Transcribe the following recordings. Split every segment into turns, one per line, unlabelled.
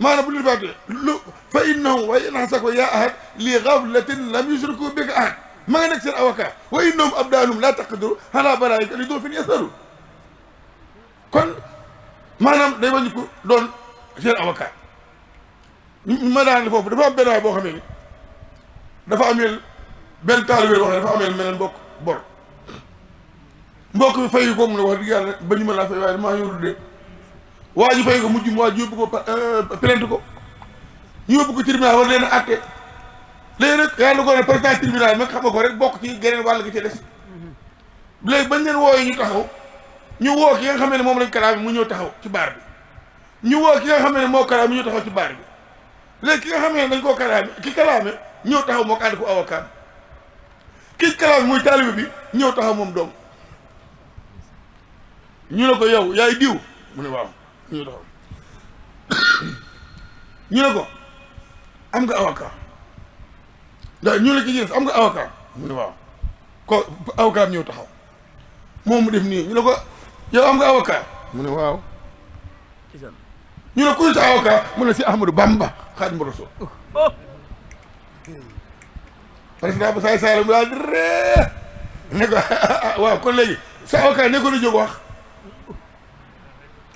maanaam bu ñu fàttee lu fa innahum wa in hasako yaa ahad li ghaflatin lam yusriku bika ahad ma nga nekk seen avocat wa innahum abdaalum laa taqdiru ala balaika li doo fin yasaru kon maanaam day wañu ko doon seen avocat ma daan foofu dafa am benn waay boo xamee ni dafa ameel benn taalibe wax ne dafa ameel meneen mbokk bi fay ko mu ne wax dëgg yàlla ba ñu mën laa fay waaye damaa yoru de waa ji fay ko mujj waa ji yóbbu ko plainte ko ñu yóbbu ko tribunal war leen a àtte léegi nag yàlla ko ne président tribunal nag xam nga ko rek bokk ci geneen wàll gi ci des léegi bañ leen wooyee ñu taxaw ñu woo ki nga xam ne moom lañ kalaame mu ñëw taxaw ci baar bi ñu woo ki nga xam ne moo kalaame mu ñëw taxaw ci baar bi léegi ki nga xam ne dañ koo kalaame ki kalaame ñëw taxaw moo ko ànd ko avocat ki kalaame muy taalibe bi ñëw taxaw moom doom ñu ne ko yow yaay diw mu ne waaw ñu taxaw ñu ne ko am nga avocat ndax ñu ne ki gis am nga avocat mu ne waaw ko avocat bi ñëw taxaw moom mu def nii ñu ne ko yow am nga avocat mu ne waaw ñu ne kuy sa avocat mu ne si Ahmadou Bamba Xaadimu Rasuul président ba saay saala mu daal di ree ne ko waaw kon léegi sa avocat ne ko na jóg wax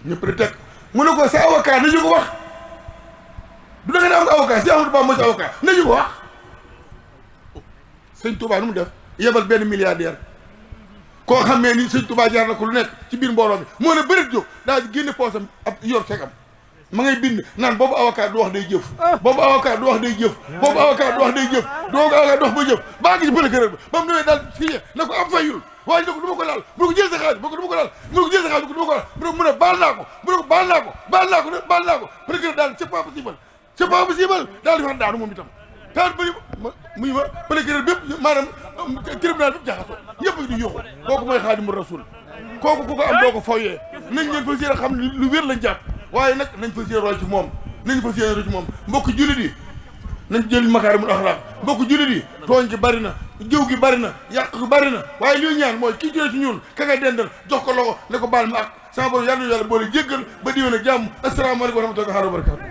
ñëpp di teg mu ne ko sa avocat na jóg wax du da nga ne am nga avocat si Ahmadou Bamba mooy sa avocat na jóg wax sëñ Touba nu mu def yebal benn milliardaire koo xamee ni sëñ Touba jaar na ko lu nekk ci biir mbooloo mi moo ne bërit jóg daal di génne poosam ab yor segam ma ngay bind naan boobu avocat du wax day jëf boobu avocat du wax day jëf boobu avocat du wax day jëf doogu avocat du wax ba jëf baa ngi ci procureur ba ba mu ñëwee daal signé na ko am fayul waaye ne ko du ma ko laal mu ne ko jël sa xaalis mu ne ko du ma ko laal mu ne ko jël sa xaalis mu ne ko du ma ko laal mu ne baal naa ko mu ne ko baal naa ko baal naa ko baal naa ko procureur daal c'est pas possible c'est pas possible daal di wax daanu moom itam taal bëri muy ma procureur bépp maanaam tribunal bépp jaxasoo ñëpp di yuuxu kooku mooy Xaadimu Rasuul kooku ku ko am doo ko foyee nañ leen fas yéene xam ne lu wér lañ jàpp waaye nag nañ fas yéene roy ci moom nañ fas yéene roy ci moom mbokk jullit yi nañ jël makaarimul axlaaq mbokk jullit yi tooñ gi bari na jëw gi bari na yàq gi bari na waaye li ñaan mooy kii jëlee ci ñun ka ngay dendal jox ko loxo ne ko baal ma ak sama borom yàlla boole jéggal ba diwén ak jàmm asalaamaaleykum wa rahmatullahi wa barakatu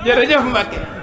jërëjëf Mbacke